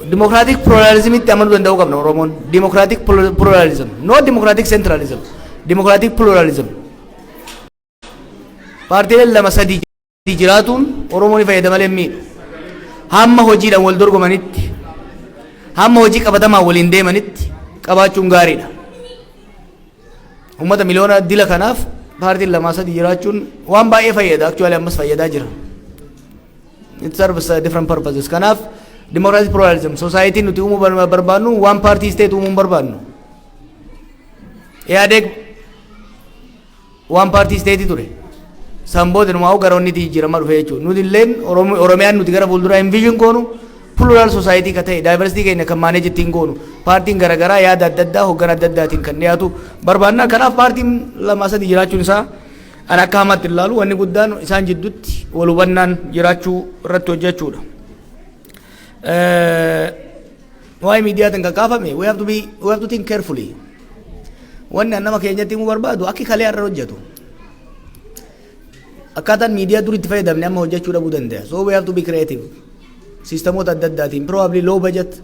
Democratic pluralismitti amanuu danda'uu qabna Oromoon. Democratic pluralism. No democratic centralism. Democratic pluralism. Paartiileen lama sadii jiraatuun Oromoo ni fayyada malee hin miidhu. Hamma hojiidhaan wal dorgomanitti, hamma hojii qabatamaan waliin deemanitti qabaachuun gaariidha. Uummata miliyoona dila kanaaf paartiin lamaa sadii jiraachuun waan baay'ee fayyada. Actually ammas fayyadaa jira. It serves different purposes. Kanaaf democratic pluralism society nuti uumuu barbaannu waan party state uumuu hin barbaannu. Ihaadeeg waan party state ture. San booda numaa gara wanni jijjiiramaa dhufe jechuudha. Nuti illeen Oromiyaan nuti gara fuulduraa envision goonu plural society ka ta'e, diversity keenya kan manage ittiin goonu, paartiin garaagaraa yaada adda addaa hoggana adda addaatiin kan dhiyaatu barbaanna. Kanaaf paartiin lama sadii jiraachuun isaa an akka hamaatti ilaalu. Wanni guddaan isaan jidduutti wal hubannaan jiraachuu irratti hojjechuudha. Waa'ee miidiyaatiin kan kaafame, we have to think carefully. Wanni an nama keenyatti himuu barbaadu, akki kalee irra hojjetu. Akkaataan miidiyaa dur itti fayyadamne amma hojjechuu dhabuu danda'a. So we have to be creative. Siistamoota adda addaatiin, probably low budget,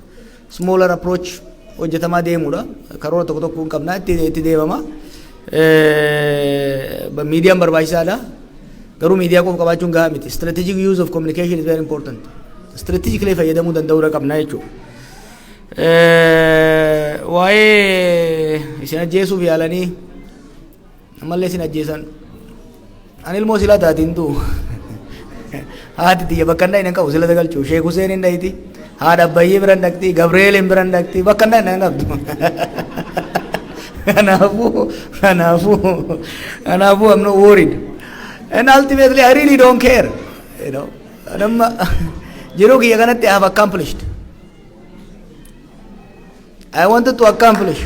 smaller approach hojjetamaa deemuudha. Karoora tokko tokko hin qabna, itti deemama. Miidiyaan barbaachisaadha. Garuu miidiyaa qofa qabaachuun gahaa miti. Strategic use of communication is very important. Strategically fayyadamuu danda'uudha qabna jechuudha. Waa'ee isin ajjeesuuf yaalanii, ammallee isin ajjeesan. Ani ilmoo sila taatiin tuu. Haati tiyya bakka hin qabu sila galchuu. Sheek Huseen hin dhayti. Haadha Abbayyee biran dhaqxi. Gabrieel biran dhaqxi. Bakka hin qabdu. Kanaafuu I'm not worried. And ultimately I really don't care. Nama jiruu kiyya kanatti I have accomplished. I wanted to accomplish.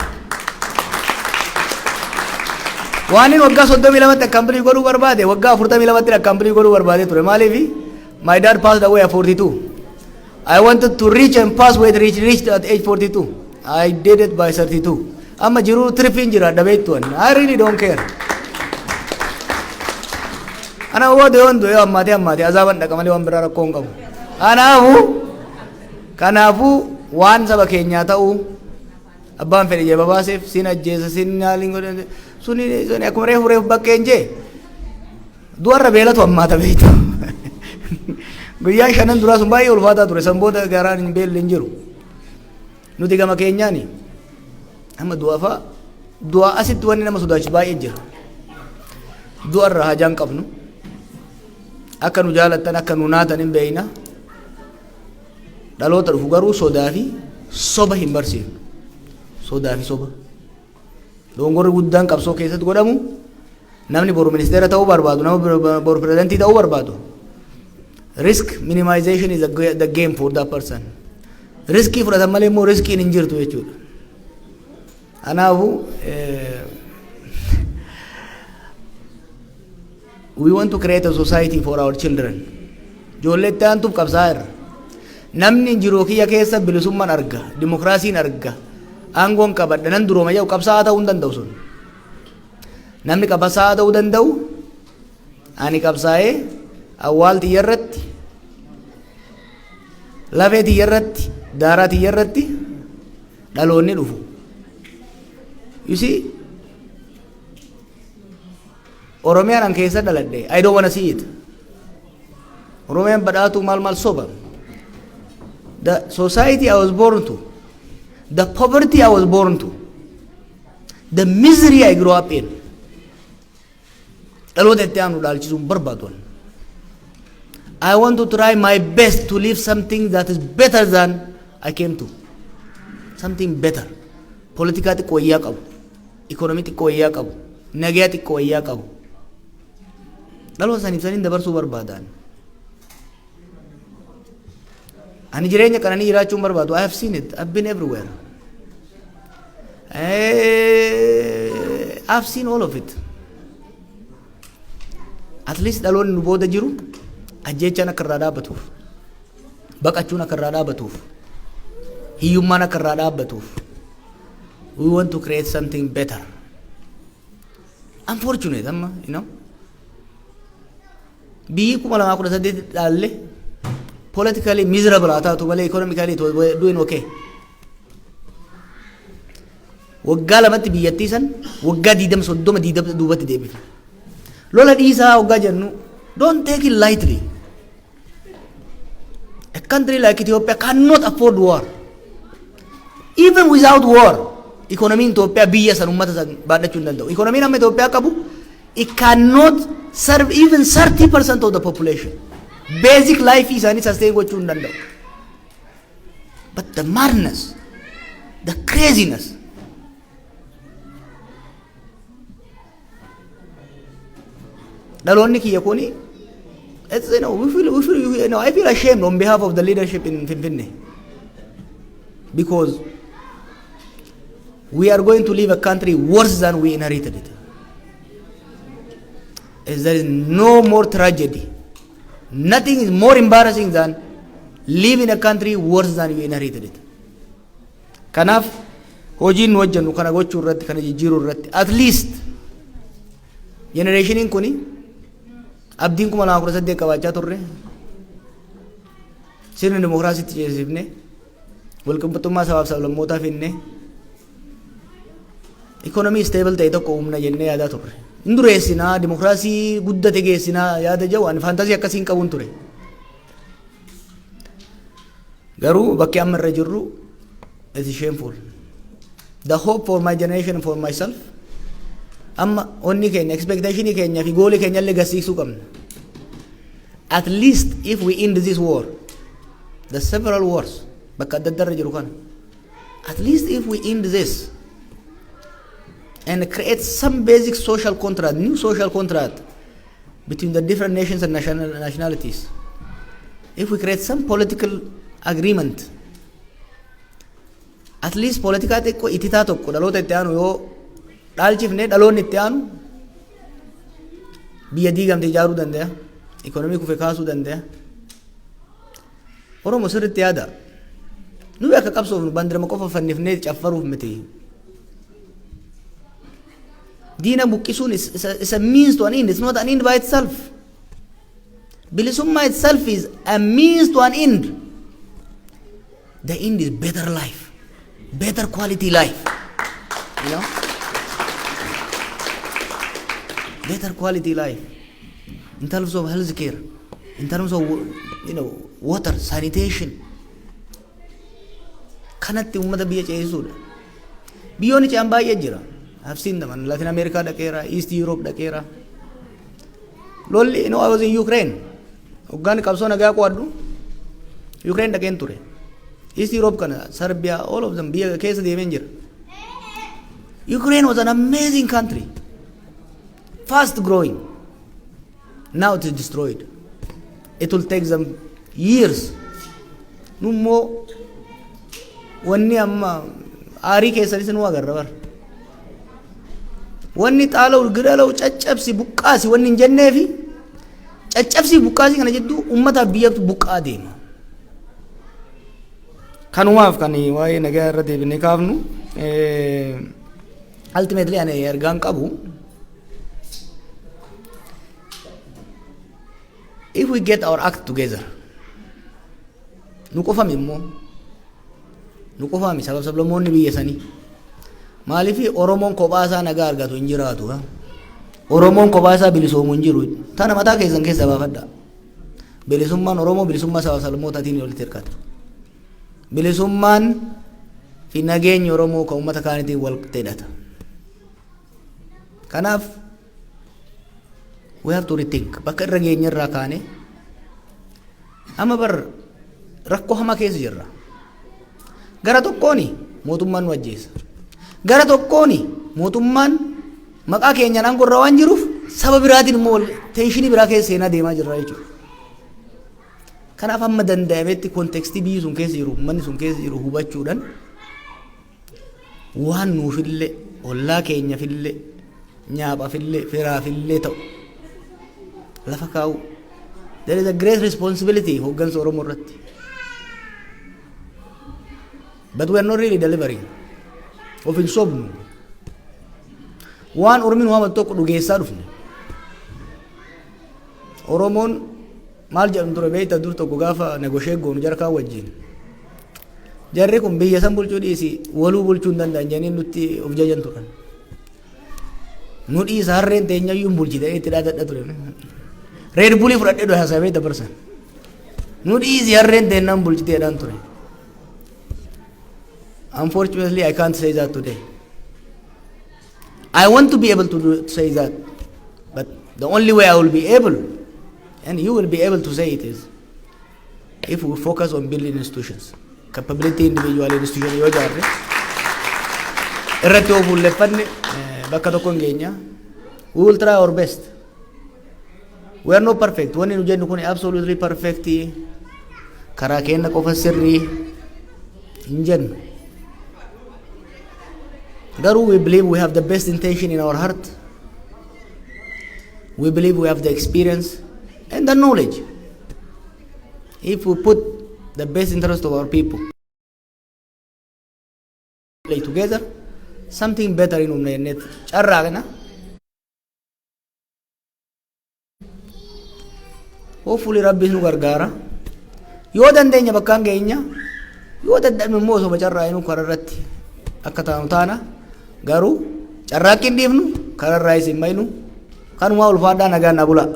Waan inni waggaa 32tti accomplish godhuu barbaade, waggaa 42tti accomplish godhuu barbaade ture. Maaliif? My dad passed away at 42. I wanted to reach and pass where reach reached at age 42. I did it by 32. Amma jiruu tirfiin jira dhabeettu. I really don't care. Ana booda yoon du'e ammaatee ammaatee azaaban dhaqa malee waan biraa rakkoo hin qabu. Kanaafuu waan saba keenyaa ta'uu abbaan fedhe jaba baaseef sin ajjeesa, sin maaliin godhe, suni akkuma reefu bakkeen jee, du'arra beelatu ammaata beektu. Guyyaan shanan duraa sun baay'ee ulfaataa ture. San booda garaan hin beelle hin jiru. Nuti gama keenyaani amma du'a fa'a, du'a asitti wanni nama sodaachisu baay'ee jira. Du'arra hajaan qabnu, akka nu jaalattan, akka nu naatan hin beeyna. Dhaloota dhufu garuu sodaa fi soba hin barsiifnu. Sodaa fi soba. Dogongorri guddaan qabsoo keessatti godhamu, namni boru ministeera ta'uu barbaadu, nama boru pirezidantii ta'uu barbaadu, risk minimization is the game for that person. Riskii fudhatan malee immoo riskiin hin jirtu jechuudha. Kanaafuu we want to create a society for our children. Ijoollee itti aantuuf qabsaa'aa irra. Namni jiruu kiyya keessa bilisummaan arga, dimokiraasiin arga, aangoon qabadha, nan durooma jedhu qabsaa'aa ta'uu hin danda'u sun. Namni qabsaa'aa ta'uu danda'u, ani qabsaa'ee awwaal tiyya irratti, lafee tiyya irratti, daaraa tiyya irratti dhaloonni dhufu. You see, Oromiyaan an keessa dhaladhe, I don't wanna see it. Oromiyaan badhaatu maal maal soba. The society I was born to, the poverty I was born to, the misery I grew up in, dhaloota itti aanu dhaalchisuun barbaadu. I want to try my best to leave something that is better than I came to. Something better. Politikaa xiqqoo wayyaa qabu. Ikonomii xiqqoo wayyaa qabu. Nagayaa xiqqoo wayyaa qabu. Dhaloota saniif saniin dabarsuu barbaadan. Ani jireenya qananii jiraachuu hin barbaadu. I have seen it. I've been everywhere. I've seen all of it. At least dhaloonni nu booda jiru ajjeechaan akka irraa dhaabbatuuf, baqachuun akka irraa dhaabbatuuf, hiyyummaan akka irraa dhaabbatuuf, we want to create something better. Unfortunate amma, biyyi 2018 dhaalle Politically miserable haa taatu malee economically it was doing okay. Waggaa 2tti biyyattii san waggaa 20, 30, 20 duubatti deebifne. Lola dhiisaa waggaa jennu, don't take it lightly. A country like Ethiopia cannot afford war. Even without war, economiin Itoophiyaa biyya san, ummata san baadhachuu hin danda'u. Economiin amma Itoophiyaa qabu, it cannot serve even 30% of the population. Basic life isaanii sustain gochuu hin danda'u. But the madness, the craziness, dhaloonni kiyya kuni, it's, you know, we feel, we feel, you know, I feel ashamed on behalf of the leadership in Finfinne, because we are going to leave a country worse than we inherited it. As there is no more tragedy. Nothing is more embarrassing than leaving a country worse than you inherited it. Kanaaf hojiin nu hojjennu kana gochuu irratti, kana jijjiiruu irratti, at least generationiin kuni abdiin 2018 qabaachaa turre, sirni dimokiraasiitti ceesifne, walqixxummaa sabaaf sablammootaa finne, ikonomii stable ta'e tokko humna jennee yaadaa turre. Hin dureessinaa, dimokiraasii guddate geessinaa yaada jedhu ani fantasy akkasii hin qabuun ture. Garuu bakki amma irra jirru, it is shameful. The hope for my generation and for myself, amma onni keenya, expectationii keenya fi goalii keenya illee gasiisuu qabna. At least if we end this war, the several wars bakka adda adda irra jiru kana, at least if we end this and create some basic social contract, new social contract between the different nations and nationalities, if we create some political agreement, at least politikaa xiqqoo ititaa tokko dhaloota itti aanu yoo dhaalchifne, dhaloonni itti aanu biyya diigamte ijaaruu danda'a, ikonomii kufe kaasuu danda'a. Oromo, sirriitti yaada. Nuyi akka qabsoofnu bandirama qofa fannifnee caffaruuf miti. Diina buqqisuun is a means to an end. It's not an end by itself. Bilisummaa itself is a means to an end. The end is better life, better quality life. Better quality life in terms of health care, in terms of water, sanitation. Kanatti uummata biyya ceesisuudha. Biyyoonni ce'an baay'ee jira. I've seen them. Latin America dhaqeera, East Europe dhaqeera. Lolli, I was in Ukraine. Hoggaan qabsoo nagaa qo'adhu Ukraine dhaqeen ture. East Europe kana, Serbia, all of them biyya keessa deemeen jira. Ukraine was an amazing country. Fast growing. Now it is destroyed. It will take them years. Nummoo wanni amma aarii keessanis nu agarra bara. Wanni xaala'u, gidala'u, caccabsi, buqqaasi wanni hin jenneefi, caccabsi buqqaasii kana jidduu uummataaf biyyatu buqqaa deema. Kanumaaf kan waa'ee nagaa irra deebinee kaafnu. Ultimately ani ergaan qabu, if we get our act together, nu qofami immoo, nu qofami, sabab sablammoonni biyya sanii, maaliif Oromoon kophaa isaa nagaa argatu hin jiraatu? Oromoon kophaa isaa bilisoomu hin jiru. Tana mataa keessan keessa baafadha. Bilisummaan Oromoo bilisummaa saba sablammootaatiin walitti hirkata. Bilisummaan fi nageenyi Oromoo kan uummata kaanitiin wal hidhata. Kanaaf we have to rethink. Bakka irra geenye irraa kaane, amma bar rakkoo hamaa keessa jirra. Gara tokkooni mootummaan nu ajjeesa, gara tokkooni mootummaan maqaa keenyaan aangoo irra waan jiruuf, saba biraatiin immoo tensionii biraa keessa seenaa deemaa jirra jechuudha. Kanaaf hamma danda'ametti contextii biyyi sun keessa jiru, uummanni sun keessa jiru hubachuudhaan, waan nuufillee, ollaa keenyafillee, nyaaphaafillee, firaafillee ta'u lafa kaa'u. There is a great responsibility hooggansa Oromoo irratti. But we are not really delivering. Of hin sobnu. Waan Ormi nu haamatu tokko dhugeessaa dhufne. Oromoon Maal jedhamu ture beekta? Dur tokko gaafa negotiate goonu jara kaan wajjin. Jarri kun biyya san bulchuu dhiisi, waluu bulchuu hin danda'an jedhanii nutti of jajan turan. Nu dhiisa, harreen teenyayyuu hin bulchite itti dhaadadha ture. Red Bullii fudhadhee dhufe haasawee dabarsan. Nu dhiisi, harreen teennaan bulchiteedhaan ture. Unfortunately, I can't say that today. I want to be able to say that, but the only way I will be able, and you will be able to say it, is if we focus on building institutions, capability, individual institution yoo ijaarre irratti yoo fuulleffanne bakka tokko hin geenya. We will try our best. We are not perfect. Wanni nu jennu kun absolutely perfect, karaa keenya qofa sirrii hin jennu. Garuu we believe we have the best intention in our heart. We believe we have the experience and the knowledge. If we put the best interest of our people play together, something better in humna jenneet carraaqna. Hopefully Rabbis nu gargaara. Yoo dandeenya bakkaan geenya, yoo dadhabne immoo osoo carraa'inu karaa irratti akka taanu taana. Garuu carraaqqii hin dhiifnu, karaa irraa isin maynu. Kanumaa ulfaadhaa, nagaan na bulaa.